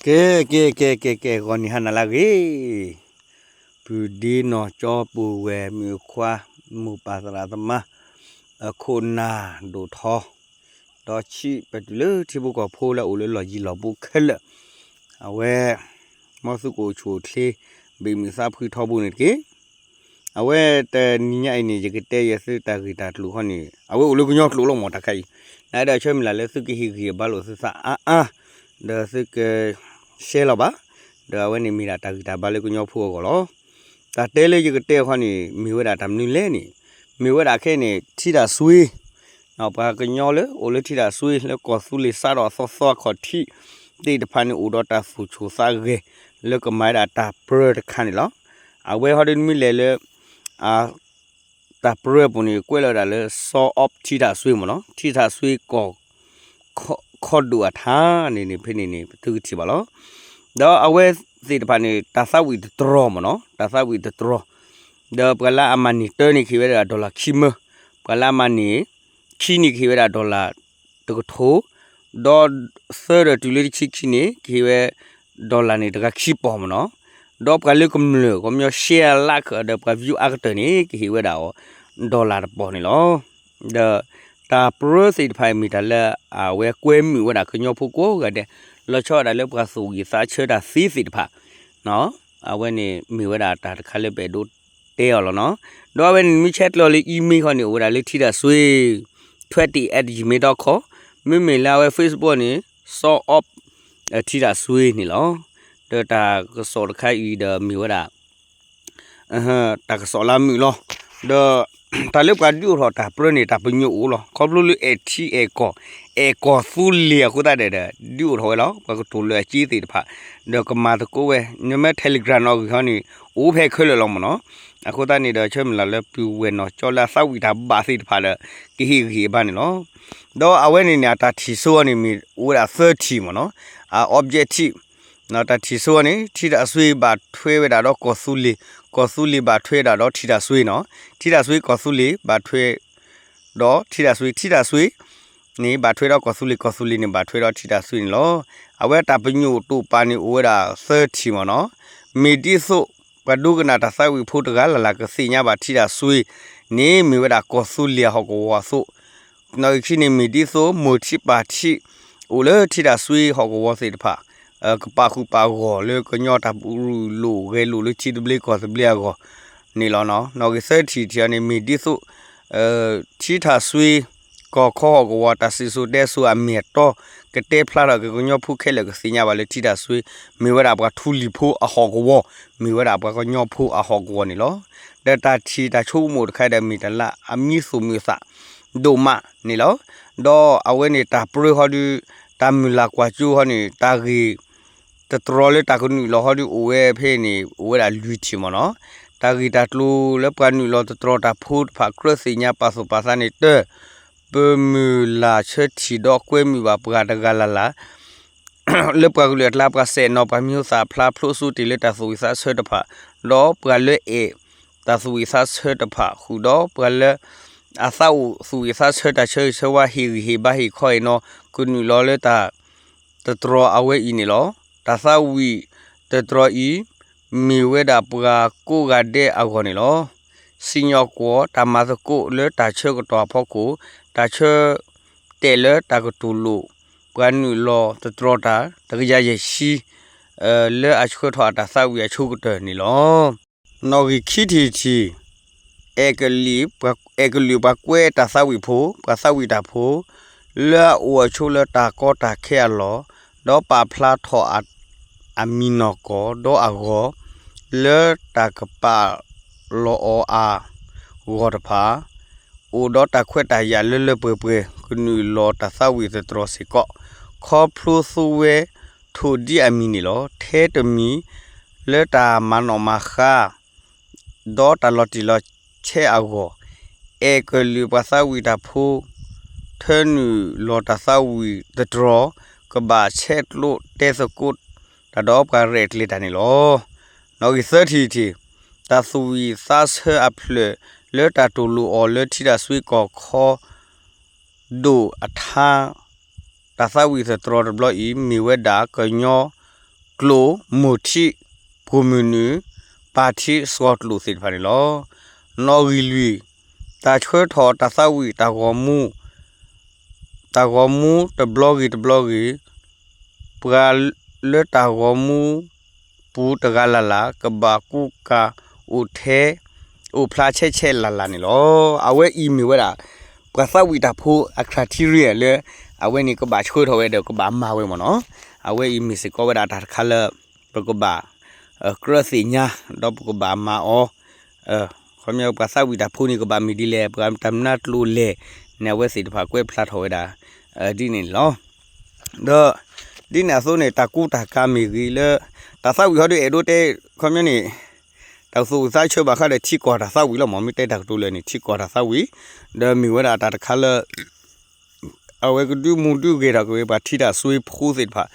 ကဲ ကဲ ကဲ ကဲ ကဲ ဂီၤနံၤဟါနၤလၢအဂ့ၤ, ပုၢ်ဒ့နီၢ်ကၠီ ပုၢ်ဝဲၢ်မုၣ်ခွါ မိၢ်ပၢ်သရၣ်သမါ အခိၣ်နၢ်ဒိၣ်ထီ ဒီးဆံးပတုၤလၢထံဖိကီၢ်ဖိလၢအအိၣ်လၢလီၢ်ယံၤလီၢ်ဘူးခဲလၢာ်, အဝဲ မ်သုကအိၣ်ဆူၣ်အိၣ်ချ့ ဘ့ၣ်မုၢ်သးဖှံထီဘိန့ၣ်တက့ၢ်. အဝဲတနံၤညါအံၤန့ၣ် ယကတဲယသုတၢ်ဂ့ၢ်တၢ်ကျိၤခီန့ၣ် အဝဲအိၣ်လၢကညီကျိာ်လီၤမးတၢ်ခါအံၤ, နာ်ဒီးဆၢမုၢ်လၢ်လၢသုကဟ့ၣ်ဂံၢ်ဘါလိာ်သုသးအါအါ, ဒီးသုက share လီၤဘၣ်, ဒီးအဝဲန့ၣ်မ့ၢ်ဒၣ်တၢ်ဂံၢ်တၢ်ဘါလၢကညီဖိအဂီၢ်လီၤ. တၢ်တဲလၢယကတဲခီန့ၣ် မ့ၢ်ဝဲဒၣ်တၢ်မနုၤလဲၣ်န့ၣ်, မ့ၢ်ဝဲဒၣ်ခဲအံၤန့ၣ် ထံတၢ်ဆွ့ ပှၤကညီလၢအိၣ်လၢထံတၢ်ဆွ့ လၢကီၢ်သူလ့ၤစးထီၣ်အသီသီအခီၣ်ထံးသ့ၣ်တဖၣ်န့ၣ် အိၣ်ဒီးတၢ်သူၣ်ဆူၣ်သးဂဲၤ လၢကမၤဝဲဒၣ်တၢ်ပြၢတခါန့ၣ်လီၤ. အဝဲဟီဒ်နမ့ၢ်လဲၤလၢ တၢ်ပြၢပူၤန့ၣ် ကွဲးလီၤဝဲဒၣ်လၢ စီၤအီး ထံတၢ်ဆွ့မ့ၢ်နီၤ, ထံတၢ်ဆွ့ကီၢ် ခီဒိၣ်အထါန့ၣ်န့ၣ် ဖဲန့ၣ်န့ၣ် ပသုကထံၣ်ဘၣ်လီၤ. ဒီးအဝဲသ့ၣ်တဖၣ်န့ၣ် တၢ်သးဝံၣ်တတြီမ့ၢ်နီၤ, တၢ်သးဝံၣ်တတြီ, ဒီးပှၤလၢအမၤန့ၢ်တၢန့ၣ် ကဟ့ၣ်ဝဲဒၣ် dollar ခံမၢ, ပှၤလၢအမၤန့ၢ်ခံန့ၣ် ကဟ့ၣ်ဝဲဒၣ် dollar တကထိ, ဒီးသၢဒီးတုၤလၢတဆံခံန့ၣ် ကဟ့ၣ်ဝဲ dollar န့ၣ် တဂၤခံပီၢ်မ့ၢ်နီၤ, ဒီးပှၤလၢကမျၢၢ် ကမျၢၢ် share လၢခၢးဒီးပှၤ view အါကတၢၢ်န့ၣ် ကဟ့ၣ်ဝဲဒၣ်အီၤ dollar တပီၢ်န့ၣ်လီၤ. ဒီးတၢ်ပြၢသ့ၣ်တဖၣ်အံၤမ့ၢ်တၢ်လၢအဝဲကွဲမုာ်ဝဲဒၣ်ကညီဖိကိးဂၤဒဲး, လီၤဆီဒၣ်တၢ်လၢပှၤသူၣ်ဂံၢ်သးဆၢတၢ်သ့သ့ၣ်တဖၣ်, အဝဲန့ၣ်မ့ၢ်ဝဲဒၣ်တၢ်တခါလၢပအဲၣ်ဒိးတဲအီၤလီၤနီၤ. ဒီးအဝဲန့ၣ်မ့ၢ်ဆဲးကျိးလၢ email ခီန့ၣ် အိၣ်ဝဲဒၣ်လၢထံတၢ်ဆွ့ twenty at gmail dot com, မ့မ့ၢ်လၢအဝဲ Facebook န့ၣ် စီၤအီး ထံတၢ်ဆွ့န့ၣ်လီၤ. ဒီးတၢ်ကစီၣ်တခါအံၤဒီးမ့ၢ်ဝဲဒၣ် တၢ်ကစီၣ်လၢမုာ်လီၤ. ဒီးတၢ်လၢပှၤဒုးအိၣ်ထီၣ်တၢ်ပြၢန့ၣ် တၢ်ပညိၣ်အိၣ်လီၤ. ခီဖျိလၢအဲၣ်ထံအဲၣ်ကီၢ် အဲၣ်ကီၢ်သူလ့ၤအဃိသတးဒီး ဒုးအိၣ်ထီၣ်ဝဲလီၤ. ပှၤကတိၤလၢအစ့သ့ၣ်တဖၣ် ဒီးကမၤသကိးဝဲ, နမ့ၢ် Telegram နီၣ်ဂံၢ်ဟီန့ၣ် အိၣ်ဖဲခဲလၢာ်လီၤမ့ၢ်နီၤ. အဃိသတးန့ၣ်ဒီး ဆၢမုၢ်လၢ်လၢပုၢ်ဝဲၢ်နီၢ်ကၠီလၢအသးဝံၣ်တၢ်ဘၣ်သ့ၣ်တဖၣ်ဒီး ကဟ့ၣ်ဂံၢ်ဘါန့ၣ်လီၤ. ဒီးအဝဲန့ၣ်န့ၣ် အတၢ်ထံၣ်ဆိအီၤန့ၣ်မ့ၢ်အိၣ်ဝဲဒၣ်သၢထံၣ်မ့ၢ်နီၤ, အ objective တၢ်ထံၣ်ဆိအီၤန့ၣ် ထံတၢ်ဆွ့ဘၣ်ထွဲဝဲဒၣ်ဒီးကီၢ်သူလ့ၤ, ကီၢ်သူလ့ၤဘၣ်ထွဲဒၣ်ဒီးထံတၢ်ဆွ့နီၤ, ထံတၢ်ဆွ့ကီၢ်သူလ့ၤဘၣ်ထွဲ ဒီးထံတၢ်ဆွ့, ထံတၢ်ဆွ့န့ၣ် ဘၣ်ထွဲဒီးကီၢ်သူလ့ၤ, ကီၢ်သူလ့ၤန့ၣ် ဘၣ်ထွဲဒီးထံတၢ်ဆွ့န့ၣ်လီၤ. အဝဲတၢ်ပညိၣ်တိာ်ပာ်န့ၣ်အိၣ်ဝဲဒၣ်သၢထံၣ်မ့ၢ်နီၤ, မ့ၢ်ဒ်သိး ပှၤဒိကနၣ်တၢ်သးဝံၣ်ဖိတဂၤလၢ်လၢ်ကသ့ၣ်ညါဘၣ်ထံတၢ်ဆွ့န့ၣ် မ့ၢ်ဝဲဒၣ်ကီၢ်သူလ့ၤအဟီၣ်ကဝီၤအသိး, နီၣ်ဂံၢ်ခံန့ၣ် မ့ၢ်ဒ်သိး မိၢ်ထံပၢ်ထံ အိၣ်လၢထံတၢ်ဆွ့ဟီၣ်ကဝီၤသ့ၣ်တဖၣ် ကပာ်ဃုာ်ပာ်ဂီၢ်လၢကညီတၢ်ရူၢ်လိာ်ဂဲၤလိာ်လၢထံသဘျ့ကီၢ်သဘျ့အဂီၢ် န့ၣ်လီၤ. နီၣ်ဂံၢ်သၢထံၣ်တထံၣ်အံၤန့ၣ် မ့ၢ်ဒ်သိး ထံတၢ်ဆွ့ ကီၢ်ခီဟီၣ်ကဝီၤ တၢ်စံၣ်စိၤတဲစိၤအမ့ၢ်အတီ ကတဲဖျါထီၣ်က့ၤကညီဖိခဲလၢာ် ကသ့ၣ်ညါဘၣ်လၢထံတၢ်ဆွ့ မ့ၢ်ဝဲဒၣ်ပှၤထူလံၤဖိအဟီၣ်ကဝီၤ, မ့ၢ်ဝဲဒၣ်ပှၤကညီဖိအဟီၣ်ကဝီၤန့ၣ်လီၤ. ဒီးတၢ်ထံၣ်တၢ်ဆိကမိၣ်တခါဒီး မ့ၢ်တၢ်လၢအမံသူၣ်မုာ်သး ဒိၣ်မးန့ၣ်လီၤ. ဒီးအဝဲန့ၣ်တၢ်ပြၢဟီဒုး တၢ်မုၢ်လၢ်ကွၢ်စိဟီန့ၣ် တၢ်ဂ့ၢ် တတြီလၢတၢ်ကနုာ်လီၤဟီဒုးအိၣ်ဝဲဖဲန့ၣ် အိၣ်ဝဲဒၣ်လွံၢ်ထံၣ်မ့ၢ်နီၤ. တၢ်ဂ့ၢ်တၢ်ကျိၤလၢပှၤနုာ်လီၤတတြီတၢ်ဖိတဖၣ်ကြၢးသ့ၣ်ညါပာ်သူၣ်ပာ်သးန့ၣ် တၢ ပမုၢ်လၢ်ဆၢထံၣ်ဒီးကွဲမုာ်ဘၣ်ပှၤတဂၤလၢ်လၢ် လၢပှၤကလုာ်အကျါ ပှၤစဲၣ်နီၤ ပှၤမံၤဟူသၣ်ဖျါဖျိးစိတ့ၢ်လၢတၢ်သူၣ်ဝံၣ်သးဆၢတဖၣ်, ဒီးပှၤလၢအဲၣ်တၢ်သူၣ်ဝံၣ်သးဆၢတဖၣ် ဃုာ်ဒီးပှၤလၢ အသးအိၣ်သူၣ်ဝံၣ်သးဆၢတၢ်ဆၢဂ့ၤဆၢဝါ ဟ့ၣ်ဂံၢ်ဟ့ၣ်ဘါဟ့ၣ်ခီဟ့ၣ်နီၤ ကနုာ်လီၤလၢတၢ်တတြီအဝဲအံၤန့ၣ်လီၤ. တၢ်သးဝံၣ်တတြီအံၤ မ့ၢ်ဝဲဒၣ်ပှၤကိးဂၤဒဲးအဂီၢ်န့ၣ်လီၤ. စံၣ်ညီၣ်ကွီၢ် တၢ်မၤသကိးလၢတၢ်ဆၢကတီၢ်အဖီခိၣ်, တၢ်ဆၢတဲာ်လၢတၢ်ကတိၤလိာ် ပှၤနုာ်လီၤတတြီတၢ် တကယၤယဲၢ်ဆံ လၢအဆှၢထီၣ်အတၢ်သးဝံၣ်အဆိကတၢၢ်န့ၣ်လီၤ. နီၣ်ဂံၢ်ခံထံၣ်တထံၣ် အဲၣ်ကလုာ်ပှၤကွဲးတၢ်သးဝံၣ်ဖိ ပှၤသးဝံၣ်တၢ်ဖိ လၢအအိၣ်အဆိးလၢတၢ်ကီတၢ်ခဲအလီၢ်, ဒီးပာ်ဖျါထီၣ်အမံၤနီၢ်ကီၢ်ဒီးအဂီၢ် လၢတၢ်ကပာ်လီၤအီၤအဂီၢ်တဖၣ် အိၣ်ဒီးတၢ်ခွဲးတၢ်ယာ်လၢလၢပှဲၤပှဲၤ ကနုာ်လီၤတၢ်သးဝံၣ်သတြီၤစ့ၢ်ကီး, ခီဖျိသိးဝဲထိၣ်ဒ်အမံၤန့ၣ်လီၤ. ထဲတမံၤ လၢတၢ်မၤနီၣ်မၤဃါ ဒီးတၢ်လီၤတံၢ်လီၤဆဲးအဂီၢ်, အဲၣ်ကလုာ်ပှၤသးဝံၣ်တၢ်ဖိ ထၢနုာ်လီၤတၢ်သးဝံၣ်သတြီၤ ကဘၣ်ဆဲးကျိးတဲသကိးတၢ်ဒီးပှၤရဲၣ်ကျဲၤတၢ်န့ၣ်လီၤ. နီၣ်ဂံၢ်သၢထံၣ်တထံၣ် တၢ်သူၣ်ဝံၣ်သးဆၢအဖျၢၣ် လၢတၢ်တိာ်လိာ်အီၤလၢထံတၢ်ဆွ့ကီၢ်ခီ ဒိၣ်အထါ တၢ်သးဝံၣ်သတြီၤတဘျီအံၤ မ့ၢ်ဝဲဒၣ်ကညီ ကျိၣ်မိၢ်ထံး ပိာ်မုၣ်နုာ် ပၢ်ထံးစှီၤကျိၣ်သ့ၣ်တဖၣ်န့ၣ်လီၤ. နီၣ်ဂံၢ်လွံၢ် တၢ်ဆှၢထီၣ်တၢ်သးဝံၣ်တၢ်ဂီၤမူ တၢ်ဂီၤမူတဘျီဂ့ၤတဘျီဂ့ၤ ပှၤလၢတၢ်ဂီၤမူပူၤတဂၤလၢ်လၢ် ကဘၣ်ကူကၤအိၣ်ထဲ အိၣ်ဖျါဆဲးဆဲးလၢ်လၢ်န့ၣ်လီၤ. အဝဲအံၤမ့ၢ်ဝဲဒၣ် ပှၤသးဝံၣ်တၢ်ဖိအ criteria လၢ အဝဲန့ၣ်ကဘၣ်ဆှၢထီၣ်ဝဲဒီးကဘၣ်မၤဝဲမ့ၢ်နီၤ. အဝဲအံၤမ့ၢ်စ့ၢ်ကီးဝဲဒၣ်တၢ်တခါလၢ ပကဘၣ် ကြၢးသ့ၣ်ညါ ဒီးပကဘၣ်မၤအီၤ ခီပညီပှၤသးဝံၣ်တၢ်ဖိန့ၣ် ကဘၣ်မ့ၢ်ဒ်လဲၣ် ပှၤတၢ်မနုၤကျိၤလဲၣ်န့ၣ် အဝဲသ့ၣ်တဖၣ်ကွဲးဖျါထီၣ်ဝဲဒၣ် ဒ်န့ၣ်လီၤ. ဒီး ဒ်န့ၣ်အသိးန့ၣ် တၢ်ကူတၢ်ကၤမ့ၢ်ဂ့ၤလၢ တၢ်သးဝံၣ်ဟီဒုးအဲၣ်ဒိးတဲ ခီပညီန့ၣ် တၢ်သူၣ်ဝံၣ်သးဆၢဘၣ်ဃးဒီးထံကီၢ်တၢ်သးဝံၣ်လီၤမ့ၢ် မ့ၢ်တဲတၢ်ကတိၤလၢန့ၣ် ထံကီၢ်တၢ်သးဝံၣ် ဒီးမ့ၢ်ဝဲဒၣ်တၢ်တခါလၢ အဝဲကဒုးမူဒုးဂဲၤထီၣ်က့ၤဝဲပှၤထံတၢ်စွ့ဖိသ့ၣ်တဖၣ်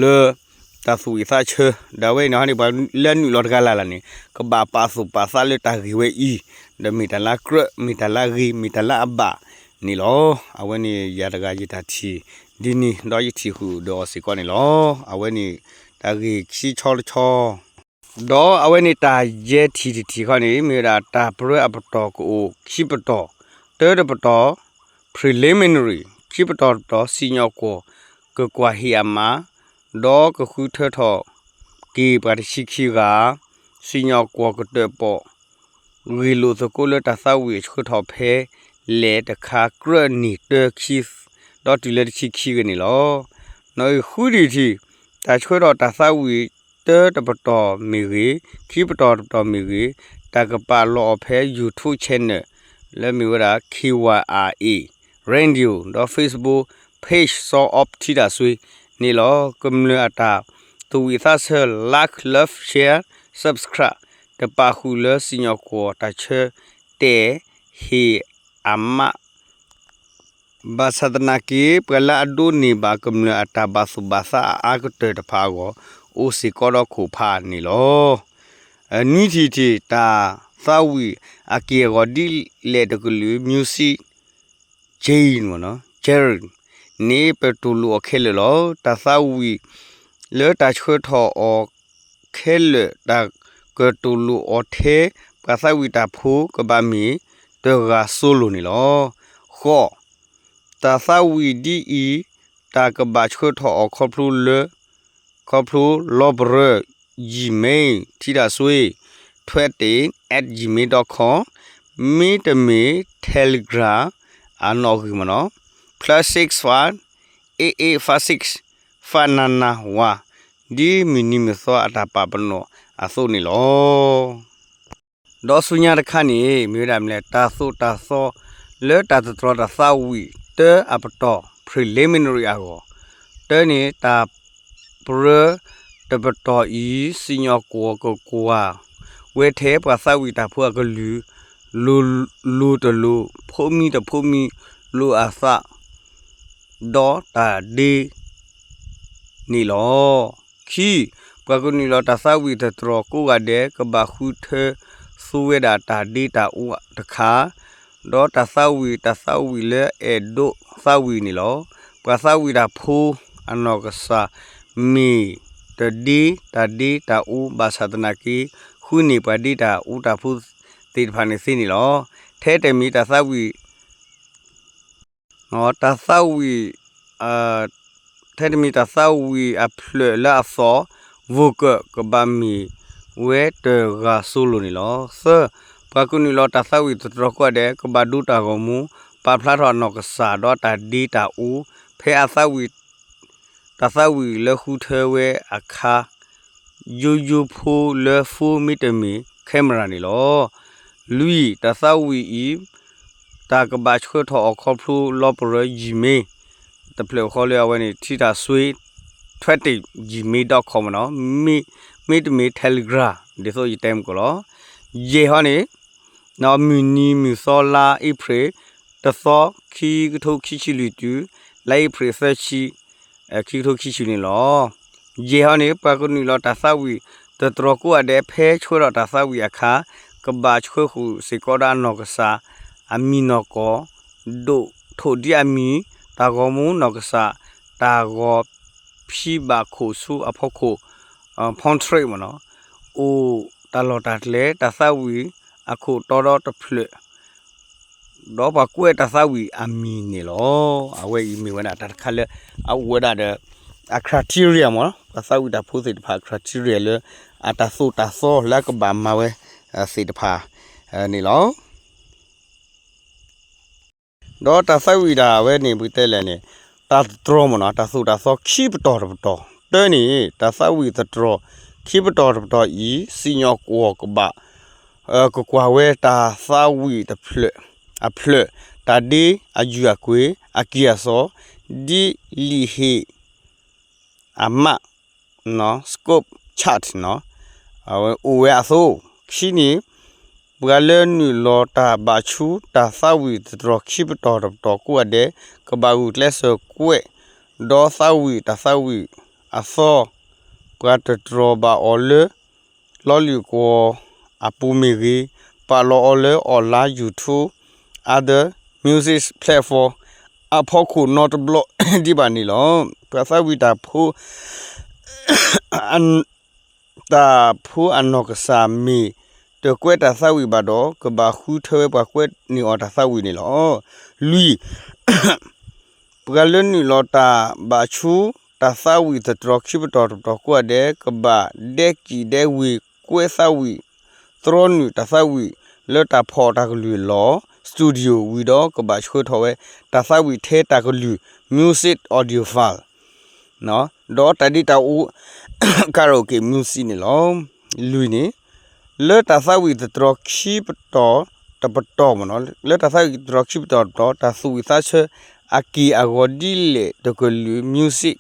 လၢ တၢ်သူၣ်ဝံၣ်သးဆၢ ဒီးအဝဲန့ၣ်ဟီန့ၣ် ပှၤလၢအနုာ်လီၤတဂၤလၢ်လၢ်န့ၣ် ကဘၣ်ပာ်သူၣ်ပာ်သးလၢတၢ်ဂ့ၢ်ဝဲအံၤ ဒီးမ့ၢ်တၢ်လၢကြၢး မ့ၢ်တၢ်လၢဂ့ၤ မ့ၢ်တၢ်လၢအဘၣ်န့ၣ်လီၤ. အဝဲန့ၣ်ယၤတဂၤယတၢ်ထံၣ် ဒ်န့ၣ်ဒီးယထံၣ်ဃုာ်ဒီးအီၤစ့ၢ်ကီးန့ၣ်လီၤ. အဝဲန့ၣ် တၢ်ဂ့ၢ်ခံဆီတဆီ ဒီးအဝဲန့ၣ်တၢ်ယဲၢ်ထံၣ်တထံၣ်ခီန့ၣ် မ့ၢ်ဝဲဒၣ်တၢ်ပြၢအပတီၢ်ကအိၣ်ခံပတီၢ်, တၢတပတီၢ် preliminary ခံပတီၢ်တပတီၢ် စံၣ်ညီၣ်ကွီၢ် ကကွၢ်ဟ့ၣ်အမး ဒီးကဃုထၢထီၣ်က့ၤပှၤတဆံခံဂၤ, စံၣ်ညီၣ်ကွီၢ်ကတၢၣ်ပီၣ် ဂ့ၢ်လိာ်သကိးလၢတၢ်သးဝံၣ်အဆှၢထီၣ်ဖဲလဲၣ်တခါ ကြၢးန့ၢ်တၢခံ ဒီးတုၤလၢတဆံခံဂၤန့ၣ်လီၤ. နီၣ်ဂံၢ်ဃုထံၣ်တထံၣ် တၢ်ဆှၢထီၣ်တၢ်သးဝံၣ်တၢတပတီၢ်မ့ၢ်ဂ့ၤ, ခံပတီၢ်တပတီၢ်မ့ၢ်ဂ့ၤ, တၢ်ကပာ်လီၤအီၤဖဲ YouTube channel လၢမ့ၢ်ဝဲဒၣ် K Y R A Radio ဒီး Facebook page စီၤအီးထံတၢ်စွ့န့ၣ်လီၤ. ကမျၢၢ်အတၢ်သူၣ်ဝံၣ်သးဆၢ like, love, share, subscribe တပာ်ဃုာ်လၢစံၣ်ညီၣ်ကွီၢ်တၢ်ဆၢတဲာ်ဟ့ၣ်အမး ဘၣ်ဆၣ်သနာ်က့ ပှၤလၢအဒိးန့ၢ်ဘၣ်ကမျၢၢ်အတၢ်ဘၣ်သူၣ်ဘၣ်သးအအါကတၢၢ်တဖၣ်အဂီၢ် အိၣ်စ့ၢ်ကီးဒီးခိၣ်ဖးန့ၣ်လီၤ. နွံထံၣ်တထံၣ် တၢ်သးဝံၣ်အက့ၢ်အဂီၤဒ်လဲၣ်တကလုာ် music genre genre န့ၣ် ပတူၢ်လိာ်အီၤခဲလၢာ်လီၤ. တၢ်သးဝံၣ်လၢတၢ်ဆှၢထီၣ်အီၤခဲလၢာ် တၢ်ကတူၢ်လိာ်အီၤထဲ ပှၤသးဝံၣ်တၢ်ဖိကဘၣ်မ့ၢ်တဂၤ solo န့ၣ်လီၤ. ဃိး တၢ်သးဝံၣ်ဒ်အံၤ တၢ်ကဘၣ်ဆှၢထီၣ်အီၤခီဖျိလၢ ခီဖျိလီၤပရၢ Gmail ထံတၢ်စွ့ twenty at gmail dot com မ့တမ့ၢ် Telegram အနီၣ်ဂံၢ်မ့ၢ်နီၤ plus six five eight eight five six five nine nine one ဒ်မုၢ်နံၤမုၢ်သီအတၢ်ပာ်ပနီၣ်အသိးန့ၣ်လီၤ. ဒီးဆူညါတခါန့ၣ် မ့ၢ်ဝဲဒၣ်မနုၤလဲၣ် တၢ်သိၣ်တၢ်သီလၢတၢ်တတြီတၢ်သးဝံၣ်တၢအပတီၢ် preliminary အဂီၢ်, တၢန့ၣ် တၢ်ပြၢတပတီၢ်အံၤ စံၣ်ညီၣ်ကွီၢ်ကကွၢ်ဝဲထဲ ပှၤသးဝံၣ်တၢ်ဖိအကလုၢ် လိၤလိၤတလိၤ ဖိးမံတဖိးမံ လိာ်အသး ဒီးတၢ်ဒ့ န့ၣ်လီၤ. ခံ, ပှၤကနုာ်လီၤတၢ်သးဝံၣ်တတြီၤကိးဂၤဒဲး ကဘၣ်ဃုထၢသူဝဲဒၣ်တၢ်ဒ့တၢ်အူတခါ, ဒီးတၢ်သးဝံၣ်တၢ်သးဝံၣ်လၢအဲၣ်ဒိးသးဝံၣ်န့ၣ်လီၤ. ပှၤသးဝံၣ်တၢ်ဖိအနီၢ်ကစၢ် မ့ၢ်တဒ့တၢ်ဒ့တၢ်အူဘၣ်ဆၣ်သနာ်က့ ဃုန့ၢ်ပှၤဒ့တၢ်အူတၢ်ဖိသ့ၣ်တဖၣ်န့ၣ်သ့န့ၣ်လီၤ. ထဲတမံၤတၢ်သးဝံၣ် တၢ်သးဝံၣ် ထဲတမံၤတၢ်သးဝံၣ်အဖျၢၣ်လၢအသီၣ် vocal ကဘၣ်မ့ၢ်ဝဲတဂၤ solo န့ၣ်လီၤ. သၢ, ပှၤကနုာ်လီၤတၢ်သးဝံၣ်တတြီၤကိးဂၤဒဲး ကဘၣ်ဒိတၢ်ဂီၤမူ ပာ်ဖျါထီၣ်အနီၢ်ကစၢ်ဒီးတၢ်ဒ့တၢ်အူ ဖဲအသးဝံၣ် တၢ်သးဝံၣ်လၢဃုထၢဝဲအခါ ယိယိဖိလၢ phone မ့တမ့ၢ် camera န့ၣ်လီၤ. လွံၢ်, တၢ်သးဝံၣ်အံၤ တၢ်ကဘၣ်ဆှၢထီၣ်အီၤခီဖျိလီၤပရၢ Gmail တဖျၢၣ်ဃီလၢအဝဲန့ၣ် ထံတၢ်စွ့ twenty gmail dot com မ့ၢ်နီၤ မ့တမ့ၢ် Telegram ဒ်သိးယတဲမုၢ်ကီၢ်လီၤ. ယဲၢ်ဟီန့ၣ် မုၢ်နံၤမုၢ်သီလါအ့ဖြ့ၣ် တသီ ခံကထိခံဆံလွံၢ်တုၤ လါအ့ဖြ့ၣ်သၢဆံ ခံကထိခံဆံန့ၣ်လီၤ. ယဲၢ်ဟီန့ၣ် ပှၤကနုာ်လီၤတၢ်သးဝံၣ် တတြီၤကိးဂၤဒဲး ဖဲဆှၢထီၣ်တၢ်သးဝံၣ်အခါ ကဘၣ်ဆှၢဃုာ်စ့ၢ်ကီးဒီးအနီၢ်ကစၢ် အမံၤနီၢ်ကီၢ် ဒိၣ်ထိၣ်ဒ်အမံၤ တၢ်ဂီၤမူနီၢ်ကစၢ် တၢ်ဂီၤဖံးဘၣ်ခိၣ်ဆူအဖီခိၣ် ဖီၣ်ထရ့းမ့ၢ်နီၤ, အိၣ်တၢ်လီၢ်တၢ်ကျဲ တၢ်သးဝံၣ်အခိၣ်တီဒီတဖျၢၣ် ဒီးပှၤကွဲးတၢ်သးဝံၣ်အမံၤန့ၣ်လီၤ. အဝဲအံၤမ့ၢ်ဝဲဒၣ်တၢ်တခါလၢ အအိၣ်ဝဲဒၣ်ဒီး အ criteria မ့ၢ်နီၤ, ပှၤသးဝံၣ်တၢ်ဖိသ့ၣ်တဖၣ် criteria လၢ အတၢ်သိၣ်တၢ်သီလၢအကဘၣ်မၤဝဲသ့ၣ်တဖၣ်န့ၣ်လီၤ. ဒီးတၢ်သးဝံၣ်တၢ်အဝဲန့ၣ် ပကတဲလဲၣ်န့ၣ် တၢ်သတြီၤမ့ၢ်နီၤ, တၢ်သိၣ်တၢ်သီခံပတီၢ်တပတီၢ်, တၢန့ၣ် တၢ်သးဝံၣ်သတြီၤခံပတီၢ်တပတီၢ်အံၤ စံၣ်ညီၣ်ကွီၢ်ကဘၣ် ကကွၢ်ဝဲတၢ်သးဝံၣ်တဖျၢၣ် အဖျၢၣ်, တၢ်ဒ့အယုၢ်အကွ့ၢ် အကံၢ်အစီ ဒ်လံာ်ဟ့ၣ် အမး scope chart နီၤ, အဝဲအိၣ်ဝဲအသိး, ခံန့ၣ် ပှၤလၢနုာ်လီၤတၢ်ဘၣ်ဆူတၢ်သးဝံၣ်သတြီၤခံပတီၢ်တပတီၢ်ကိးဂၤဒဲး ကဘၣ်ဂုာ်ကျဲးစၢးကွဲး ဒီးသးဝံၣ်တၢ်သးဝံၣ်အသီ, ပှၤတတြီၤဘၣ်အီၤလၢ လီလံၤကွီၢ်အပူၤမ့ၢ်ဂ့ၤ, ပာ်လီၤအီၤလၢ online, YouTube, other music platform အဖီခိၣ်နီတဘျီဒံးဘၣ်န့ၣ်လီၤ. ပှၤသးဝံၣ်တၢ်ဖိ တၢ်ဖိအနီၢ်ကစၢ်မ့ၢ်တကွဲးတၢ်သးဝံၣ်ဘၣ်ဒီး ကဘၣ်ဃုထၢဝဲပှၤကွဲးန့ၢ်အီၤတၢ်သးဝံၣ်န့ၣ်လီၤ. လွံၢ်, ပှၤလၢနုာ်လီၤတၢ်ဘၣ်ဆူ တၢ်သးဝံၣ်သတြီၤခံပတီၢ်တပတီၢ်ကိးဂၤဒဲး ကဘၣ်ဒဲကံၣ်ဒဲဝ့ၤကွဲးသးဝံၣ် သြီနုာ်တၢ်သးဝံၣ်လၢတၢ်ဖီၣ်တၢ်ကလုၢ်လီၤ studio ဝံၤဒီး ကဘၣ်ဆှၢထီၣ်ဝဲတၢ်သးဝံၣ်ထဲတၢ်ကလုၢ် music audio file ဒီးတၢ်ဒ့တၢ်အူ karaoke music န့ၣ်လီၤ. လွံၢ်န့ၣ် လၢတၢ်သးဝံၣ်သတြီၤခံပတီၢ်တပတီၢ်မ့ၢ်နီၤ, လၢတၢ်သးဝံၣ်သတြီၤခံပတီၢ်တပတီၢ် တၢ်သူၣ်ဝံၣ်သးဆၢအက့ၢ်အဂီၤဒ်လဲၣ်တကလုာ် music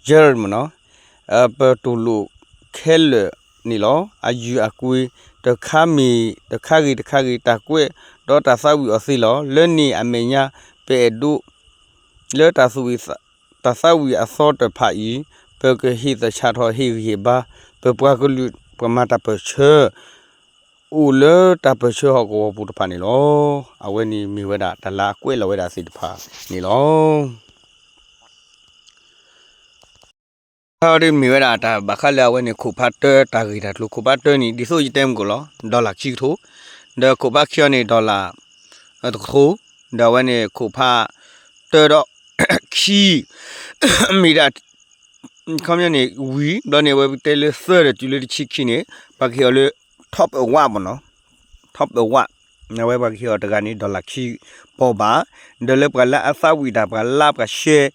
genre မ့ၢ်နီၤ, ပတူၢ်လိာ်ခဲလၢာ်န့ၣ်လီၤ. အယုၢ်အကွ့ၢ် တခါမ့ၢ်တခါဂ့ၤတခါဂ့ၤ တၢ်ကွဲးဒီးတၢ်သးဝံၣ်အီၤသ့လီၤ. လၢန့ၣ်အမဲာ်ညါ ပအဲၣ်ဒိး လၢတၢ်သူၣ်ဝံၣ်သး တၢ်သးဝံၣ်အသီတဖၣ်အံၤ ပကဟ့ၣ်သဆၣ်ထီၣ်ဟ့ၣ်ဂံၢ်ဟ့ၣ်ဘါ ပပှၤကလုာ်ပှၤမၤတၢ်ပၢၢ်ဆၢ အိၣ်လၢတၢ်ပၢၢ်ဆၢဟီၣ်ကဝီၤပူၤတဖၣ်န့ၣ်လီၤ. အဝဲန့ၣ်မ့ၢ်ဝဲဒၣ်တၢ်လၢအကွဲးလီၤဝဲဒၣ်သ့ၣ်တဖၣ်န့ၣ်လီၤ. ခါဒ်မ့ၢ်ဝဲဒၣ်တၢ်ဘၣ်ဃးလၢအဝဲန့ၣ် ခိၣ်ဖးတၢတၢ်ဂ့ၢ်တၢ်ကျိၤ ခိၣ်ဖးတၢန့ၣ် ဒ်သိးယတဲမုၢ်ကီၢ်လီၤ dollar ခံကထိ, ဒီးခိၣ်ဖးခံအီၤန့ၣ် dollar တကထိ, ဒီးအဝဲန့ၣ်ခိၣ်ဖးတၢဒီး ခံ မ့ၢ်ဒၣ် ခီပညီန့ၣ် ဝံၤဘျီန့ၣ် အဝဲပတဲလၢသၢဒီးတုၤလၢတဆံခံန့ၣ် ပှၤကဟ့ၣ်အီၤလၢ top award မ့ၢ်နီၤ, top award အဝဲပှၤကဟ့ၣ်အီၤတဂၤန့ၣ် dollar ခံပီၢ်ဘၣ်, ဒီးလၢပှၤလၢအသးဝံၣ်တၢ် ပှၤ like ပှၤ share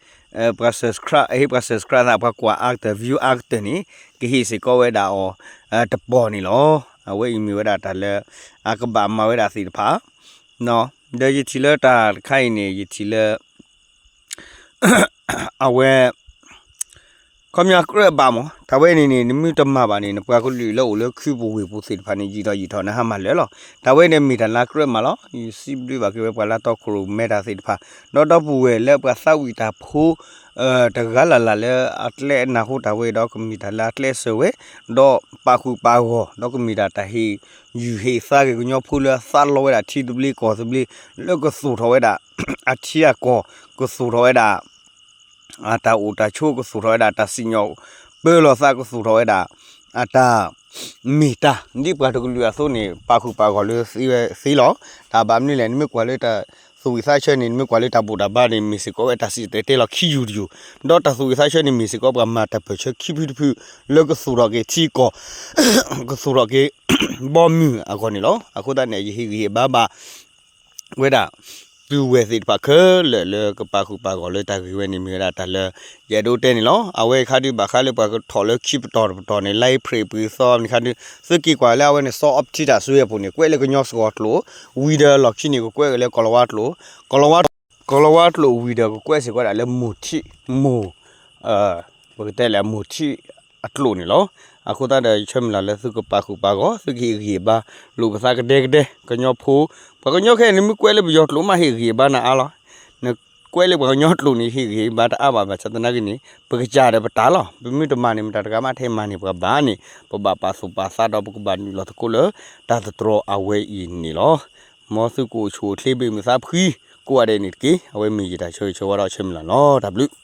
ပှၤ subscribe အဟ့ၣ်ပှၤ subscribe သး ပှၤကွၢ်အါကတၢၢ် view အါကတၢၢ်န့ၣ် ကဟ့ၣ်စ့ၢ်ကီးဝဲဒၣ်အီၤ တပီၢ်န့ၣ်လီၤ. အဝဲအံၤမ့ၢ်ဝဲဒၣ်တၢ်လၢ အကဘၣ်မၤဝဲဒၣ်သ့ၣ်တဖၣ် ဒီးယထံၣ်လၢတၢ်တခါအံၤန့ၣ် ယထံၣ်လၢ အဝဲ ခီပညီကြၢးဘၣ်မး တၢ်ဝဲန့ၣ်န့ၣ် နမ့ၢ်တမၤဘၣ်န့ၣ် နပှၤကလုာ်လၢအိၣ်လၢခုပူၤဝ့ၢ်ပူၤသ့ၣ်တဖၣ်န့ၣ် ယံာ်ထီၣ်ယံာ်ထီၣ် နဟါမၢ်လၢာ်လီၤ. တၢ်ဝဲန့ၣ်မ့ၢ်တၢ်လၢကြၢးမးလီၤ. ယစံးဘျုးဘၣ်က့ၤဝဲပှၤလၢတီခိၣ်ရိၣ်မဲတၢ်သ့ၣ်တဖၣ် ဒီးဒီပုၢ်ဝဲၢ်လၢပှၤသးဝံၣ်တၢ်ဖိ တဂၤလၢ်လၢ်လၢအကျဲအနၢ်ဟူတၢ်ဝဲဒီး ကမ့ၢ်တၢ်လၢအကျဲးစၢးဝဲ ဒီးပာ်ဃုာ်ပာ်ဂီၢ် ဒီးကမ့ၢ်ဒၣ်တၢ်ဟ့ၣ်ယုၢ်ဟ့ၣ်သါက့ၤကညီဖိလၢအသးလီဝဲဒၣ်ထံသဘျ့ကီၢ်သဘျ့ လၢကသူၣ်ထီၣ်ဝဲဒၣ် အထံအကီၢ် ကသူၣ်ထီၣ်ဝဲဒၣ် အတၢ်အိၣ်တၢ်ဆိး ကသူၣ်ထီၣ်ဝဲဒၣ်တၢ်စံၣ်ညီၣ်ပၢလီၤသး ကသူၣ်ထီၣ်ဝဲဒၣ် အတၢ်မ့ၢ်တၢ် ဒ်ပှၤတကလုာ်အသိးန့ၣ် ပာ်ဃုာ်ပာ်ဂီၢ်လၢသ့ဝဲသ့လီၤ. တၢ်ဘၣ်မနုၤလဲၣ် နမ့ၢ်ကွၢ်လၢတၢ်သူၣ်ဝံၣ်သးဆၢန့ၣ် နမ့ၢ်ကွၢ်လၢတၢ်ဘူၣ်တၢ်ဘါန့ၣ် မ့ၢ်စ့ၢ်ကီးဝဲတၢ်စံၣ်တဲၤတဲလီၤခံယူၢ်တယူၢ်, ဒီးတၢ်သူၣ်ဝံၣ်သးဆၢန့ၣ် မ့ၢ်စ့ၢ်ကီးပှၤမၤတၢ်ပၢၢ်ဆၢခံဖုတဖု လၢကသူၣ်ထီၣ်က့ၤထံကီၢ် ကသူၣ်ထီၣ်က့ၤ ဘီမုၢ်အဂီၢ်န့ၣ်လီၤ. အဃိသတးန့ၣ် ယဟ့ၣ်ဂံၢ်ဟ့ၣ်ဘါဘၣ် ဝဲဒၣ် ပုၢ်ဝဲၢ်သ့ၣ်တဖၣ်ခဲလၢာ်လၢ ကပာ်ဃုာ်ပာ်ဂီၢ်လၢတၢ်ဂ့ၢ်ဝဲန့ၣ် မ့ၢ်ဝဲဒၣ်တၢ်လၢ ယအဲၣ်ဒိးတဲန့ၣ်လီၤ. အဝဲခါဒုးဘၣ်ဃးလၢပှၤကထီၣ်လၢခံပတီၢ်တပတီၢ်န့ၣ် လါအ့ဖြ့ၣ်ပှဲၤသီန့ၣ်ခါဒုး သုက့ၤကွၢ်လၢအဝဲန့ၣ် စီအီးပထံတၢ်စွဲအပူၤန့ၣ် ကွဲးလၢကညီစှီၤကျိာ် ဝံၤဒီးလီၢ်ခံန့ၣ် ကကွဲးက့ၤလၢကီၢ်လီၤဝါကျိာ် ကီၢ်လီၤဝါကျိာ်ဝံၤဒီး ကကွဲးစ့ၢ်ကီးဒၣ်လၢမိၢ်ထံ မိၢ် ပကတဲလၢမိၢ်ထံ အကျိာ်န့ၣ်လီၤ. အဃိသတးဒီး ယဆၢမုၢ်လၢ်လၢသုကပာ်ဃုာ်ပာ်ဂီၢ် သုကဟ့ၣ်ဂံၢ်ဟ့ၣ်ဘါ လိာ်ပသးကဒဲကဒဲ ကညီဖိ ပှၤကညီခဲအံၤန့ၣ် မ့ၢ်ကွဲးလၢပယီၤကျိာ်မး ဟ့ၣ်ဂံၢ်ဟ့ၣ်ဘါနၤအါလီၤ. နကွဲးလၢပှၤကညီကျိာ်န့ၣ် ဟ့ၣ်ဂံၢ်ဟ့ၣ်ဘါတအါဘၣ် ဘၣ်ဆၣ်သနာ်က့န့ၣ် ပကစၢ်ဒီးပတၢ်လီၤ. ပမ့ၢ်တမၤန့ၣ် မတၤတဂၤမးထဲမၤန့ၢ်ပှၤဘၣ်န့ၣ် ပဘၣ်ပာ်သူၣ်ပာ်သးဒီးပကဘၣ်နုာ်လီၤသကိးလၢ တၢ်သတြီၤအဝဲအံၤန့ၣ်လီၤ. မ်သုကအိၣ်ဆူၣ်အိၣ်ချ့ဘၣ်မုာ်သးဖှံ ကိးဂၤဒဲးန့ၣ်တက့ၢ်. အဝဲမ့ၢ်ယတၢ်ဆၢဂ့ၤဆၢဝါဒီးဆၢမုၢ်လၢ်လီၤ. တၢ်ဘျုး